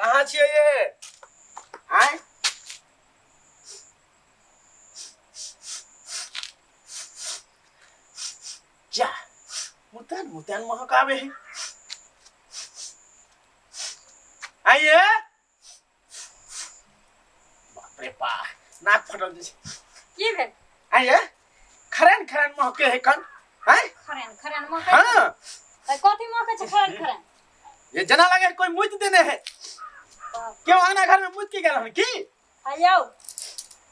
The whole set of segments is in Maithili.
कहाँ छियै ये? आय जा मुतन मुतन महक आवे है। आइए बाप रे बा नाक फटल जे की भेल? आइए खरन खरन महके है कन। हैं खरन खरन महके? हां कथी महके छै खरन खरन? ये जना लगे कोई मुत देने है। क्यों अंगना घर में मुत के गेल हन की? आयो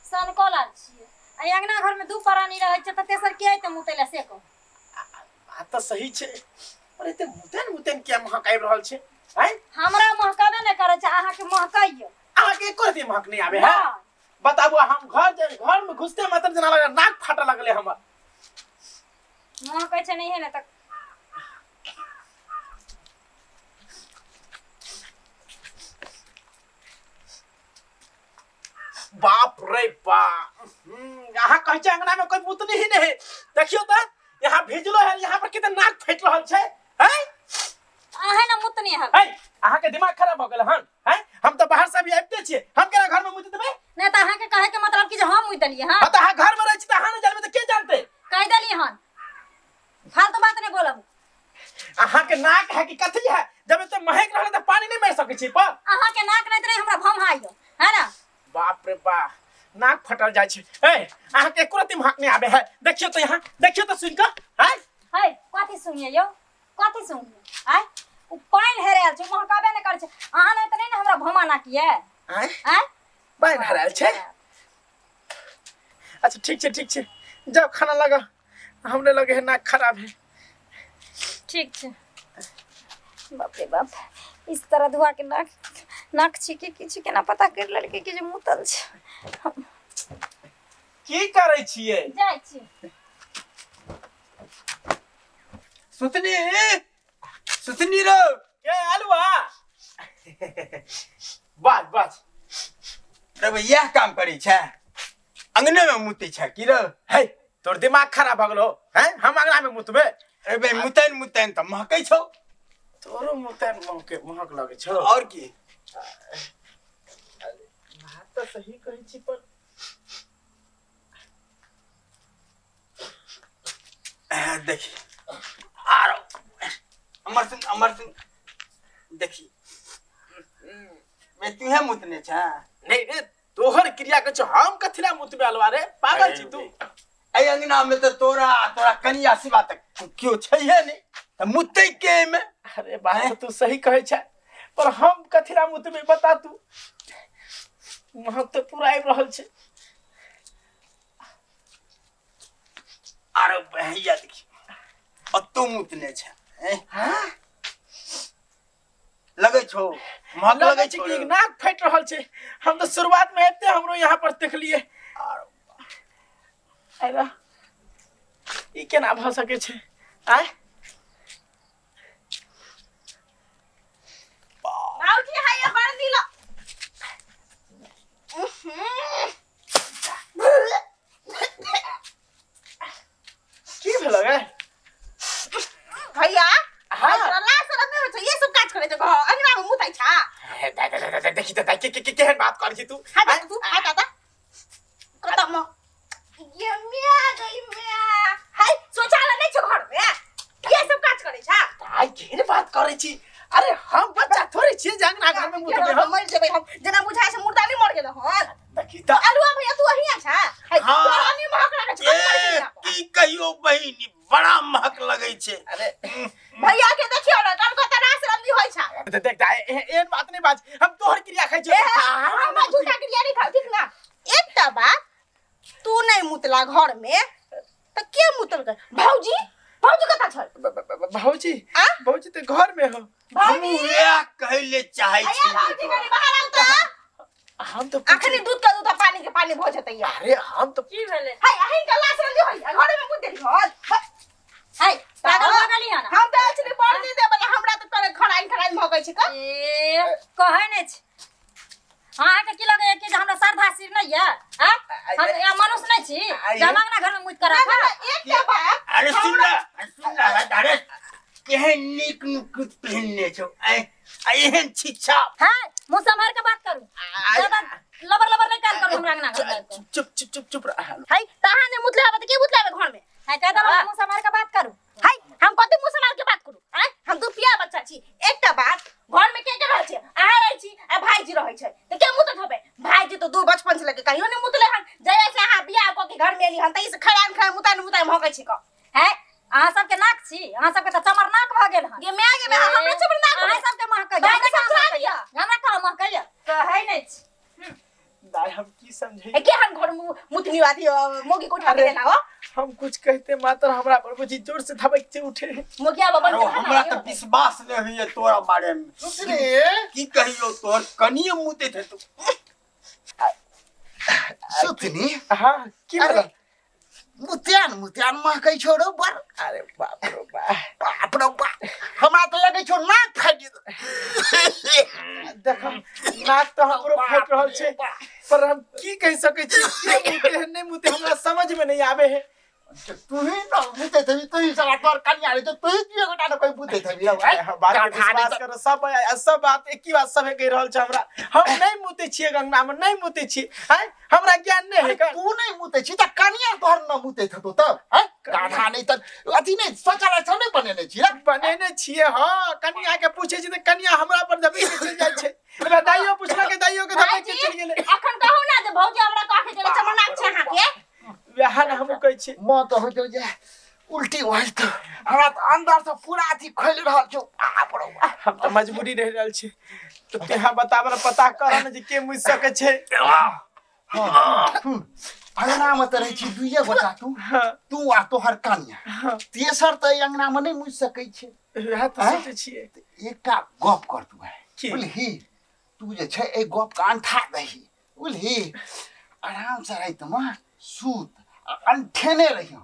सन कोला छियै। आ अंगना घर में दू प्राणी रहै छै त तेसर के आइते मुतै ला से कहू। बात त सही छै पर एते मुतन मुतन किया महक आबि रहल छै? हैं हमरा महकबे नै करै छै, अहाँ के महकैयो। अहाँ के एको रति महक नै आबे है? बताबू हम घर घर में घुसते मतलब जना लगे नाक फाटे लगले हमर। महकै छै नहीं है ने त बाप रे बाप। यहाँ कहै छै अंगना में कोई मुतनी ही नहीं। देखियो त यहाँ भिजलो है, यहाँ पर कितना नाक फट रहल छै। हैं अहाँ ना मुतनी है? है अहाँ के दिमाग खराब भ गेल हन? हैं हम त बाहर से अभी आबिते छियै, हम केना घर में मुत देबै? नै त अहाँ के कहे के मतलब कि जे हम मुत देलियै। हां त अहाँ घर में रहै छी त अहाँ नै जानबै त के जानते? कह देलियै हन, फालतू बात नै बोलब। अहाँ के नाक है कि कथी है? जब एते महक रहल त पानी नै मारि सकै छी पर। अहाँ के नाक नै त हमरा भमहाइयो है ना। बाप रे बा नाक फटल जाय छै। ए अहाँ के एको रति महक नै आबे है? देखियो त यहाँ देखियो त सुन के। हैं है कथी सुनिए यो? कथी सुनिए? आय उ पानि हेरायल छै, महकबे नै करै छै। अहाँ नै त नै ने हमरा भमा नाक ये। आय आय पानि हेरायल छै? अच्छा ठीक छै ठीक छै, जाओ खाना लगा, हमरे लगे है नाक खराब है। ठीक छै। बाप रे बाप, इस तरह धुआ के नाक नाक छिके किछु केना पता कर लड़के के जे मुतल छै। की करै छियै? जाइ छी। सुतनी सुतनी रो के अलुआ बाज बाज रे भैया काम करै छै अंगने में मुतै छै की रो? हे तोर दिमाग खराब भ गेलो हैं? हम अंगना में मुतबे? अरे बे मुतैन मुतैन त महकै छौ। तोरो मुतैन महके महक लगे छौ। और की बात त सही कहै छी पर देखी आरो अमर सिंह अमर सिंह देखी मैं तुहे मुतने छा? नहीं रे तोहर क्रिया के छौ, हम कथिला मुतबे अलवा रे पागल छी तू। ए अंगना में त तोरा तोरा कनिया सिवा त क्यों छैहे नहीं त मुतै के में? अरे बात तू सही कहै छै पर हम कथिला मुतबे बता तू। महक त पूरा आबि रहल छै। आरो भैया देखी अतो मुतने छै। हां लगै छौ महक? लगै छै कि नाक फाटि रहल छै। हम त शुरुआत में आबिते हमरो यहाँ पर देखलिए। अरे ई केना भ सकै छै? आय बाबूजी हाय बड़ दिलो। की भेल गे भैया? हां तोरा लाज शरम नै होइ छौ? ये सब काज करै छौ घर अंगना में मुतै छा? देखी त के के केहन बात करै छी तू। हां तू हां दादा कत म ये मिया गई मिया। हाय शौचालय नै छौ घर में, ये सब काज करै छा? आइ केहन बात करै छी? अरे हम बच्चा थोड़े छियै जे अंगना घर में मुतबै। हम मर जेबै, हम जेना बुझाय छै मुर्दा नै मर गेल हन। देखी त अलुआ भैया तू अहिया छा? तोरा नै महक लागै छौ? की कहियो बहिनी बड़ा महक लगै छै। अरे भैया के देखियो ना तन को तना शरम नहीं होय छा। देख दा एहन बात नहीं बाज, हम तोहर क्रिया खाइ छियै। हम झूठा क्रिया नहीं खाउ ठीक ना। एकटा बात तू नहीं मुतला घर में त के मुतल के? भौजी भौजी कता छल? भौजी भौजी त घर में हो। हम उहे कहले चाहै छी। भौजी कनी बाहर आउ त। हम तो अखनी दूध के दूध पानी के पानी भ जतै। अरे हम तो की भेलै? हाय अहिन के लाश रंजी होय घर में मुत देली हन। हाय पागल भ गेली हन? हम त एक्चुअली पढ़ दे दे बला हमरा त तोरे खराइन खराइन भगै छै का। ए कहै नै छै। अहाँ के की लगैया कि जे हमरा श्रद्धा सिर नै या? हां हम या मनुष्य नै छी जे हम अंगना घर में मुत कर राखब? एकटा बात अरे सुन ले सुन ले अरे केहन नीक नुकुत पहिनने छौ। एहन छिच्छा। हां मुंह संभाल के बात करू ज्यादा लबर लबर नहीं काम करू हमरा अंगना घर में। चुप चुप चुप चुप रह। हाय तहां ने मुतले आबे त के मुतले आबे घर में? हाय कह दलो मुंह संभाल के बात करू। हाय हम कते मुंह संभाल के बात करू? आय हम दू पिया बच्चा छी। एकटा बात घर में के के रहै छै? अहाँ रहै छी आ भाईजी रहै छै त के मुतत होबे? भाईजी तो दू बचपन से लेके कहियो ने मुतले हन। जहिया से अहाँ बियाह क के घर में एली हन तहि से खरान खरान मुतान मुतान भकै छी क। है अहाँ सबके नाक छी, अहाँ सबके त चमर नाक भ गेल हन। गे my गे my हमरा चमर नाक अहाँ सबके महकैया, हमरा कहाँ महकैया कहै नै छी। दाई हम की समझै ए के हन घर मुतनी वादी मोगी कोठा के ना हो। हम कुछ कहते मात्र हमरा पर बुझी जोर से धबक के उठे मोगिया बाबा। हमरा त विश्वास नै होइए तोरा बारे में। सुतनी की कहियो तोर कनिए मुते थे तू। सुतनी हां की भेल? मुत्यान मुत्यान महकै छोड़ो बर। अरे बाप रे बाप, बाप रे बाप, हमरा त लगै छौ नाक फाटि जेतौ। देख नाक त हमरो फाटि रहल छै पर हम की कहि सकै छी के मुते है नहीं मुते हमरा समझ में नहीं आवे है। तू ही न मुते थबी, तू ही साला तोर कनिया रे तू ही दुए गोटा न कोई मुते थबी रे भाई। बात के विश्वास करो सब सब बात एक ही बात सब कहि रहल छै हमरा। हम नहीं मुते छियै गंगा में, नहीं मुते छियै। हैं हमरा ज्ञान नहीं है। तू नहीं मुते छी त कनिया तोहर न मुते थतो तब? हैं गाढ़ा नहीं त अथी नहीं शौचालय सब नहीं बनेने छी रे? बनेने छियै हां। कनिया के पूछे छी त कनिया हमरा पर धबक के चलि जाइ छै। हमरा दाइयो पुछलक के दाइयो के धबक के चलि गेलै। अखन कहू ना जे भौजी हमरा कह के गेलै चमरनाक छै अहाँ के। वएह ने हम कहै छी। माँ तऽ होइत जे उल्टी होइल त हमरा त अंदर से पूरा अथी खोलि रहल छौ। बाप रे बाप, हम त मजबूरी रहि रहल छी। त तेहा बताबल पता कर ने जे के मुझ सकै छै। हां अंगना में त रहै छी दुइये गोटा, तू तू आ तोहर कनिया, तेसर त अंगना में नहीं मुझ सकै छै। वएह त सोचै छियै। एकटा गप कर तू बुझलही, तू जे छै एहि गप के अंठा दही बुझलही। आराम से राति में सूत अनठेने रहियो,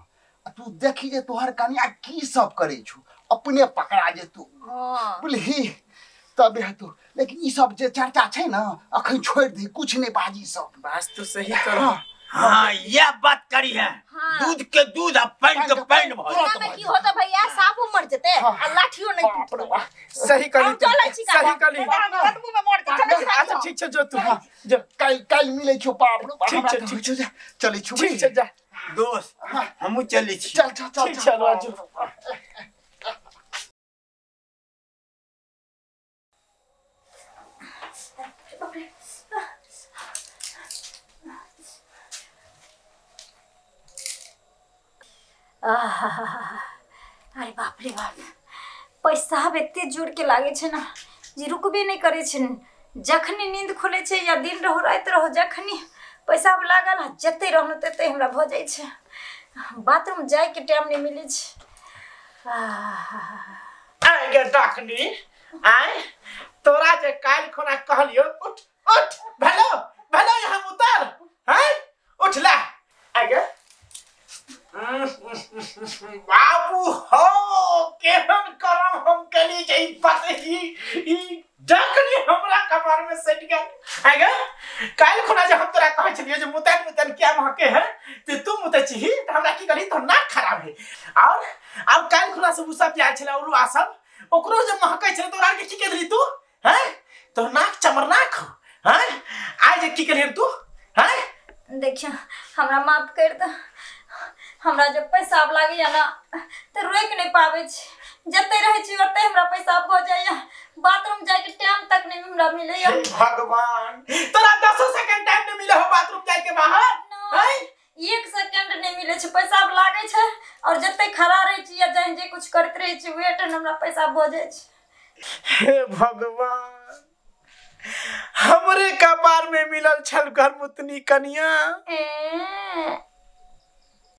तू देखी जे तोहर कनिया की सब करे छु, अपने पकड़ा जे तू बुझलही तब हेतौ। लेकिन ई सब जे चर्चा छै ना अखन छोड़ दे, कुछ नहीं बाजी सब। बात तो सही करो। हां यह बात करी है। दूध के दूध आ पानी के पानी भ जाए। की होता भैया साफो मर जते आ लाठियो नहीं टूटते। सही कली, सही कली। बदबू में मर जते। अच्छा ठीक छै जो तू। हां जो काल काल मिलै छौ बाप रे। ठीक छै ठीक छै चलै छु। ठीक छै जा दोस्त, हमहु चलै छी। चल चल चल चल आजू। अरे बाप रे बाप, पैसा एते जोर के लागे छै ना जे रुकबे नहीं करे छै। जखनी नींद खुले छै या दिन रहो राति रहो, जखनी पैसा लागल जते रहनु तते हमरा भ जाइ छै। बाथरूम जाय के टाइम नहीं मिले छै। आइ गे डाकनी, आइ तोरा जे काल्हि खुना कहलियो उठ उठ भेलो भेलो यहाँ उतर हैं उठ ला। आइ गे बाबू हो केहन करम हम कली जे पतही ई डाकनी हमरा कपार में सट गेल। आइ गे काल्हि खुना जे हम तोरा कहै छलियो जे मुतन मुतन किया महके है ते तू मुते छही त हमरा की कहली तो नाक खराब है। और अब काल्हि खुना से उसा प्याज छला उलु आसब ओकरो जे महकै छले तोरा के की कहली तू हैं तो नाक चमरनाक हैं आइ जे की कहली तू हैं। देखियो हमरा माफ कर दे, हमरा जब पैसा लागैया ना त रोकि नहीं पाबै छी। जते रहै छी ओते हमरा पैसा भ जाइया, बाथरूम जाय के टाइम तक नहीं हमरा मिलैया। भगवान तोरा 10 सेकंड टाइम नहीं मिले हो बाथरूम जाय के बाहर? हैं 1 सेकंड नहीं मिले छै। पैसा लागै छै और जते खड़ा रहै छी या जहीं जे कुछ करैत रहै छी उहे टाइम हमरा पैसा भ जाइ छै। हे भगवान, हमरे कपार में मिलल छल घर मुतनी कनिया।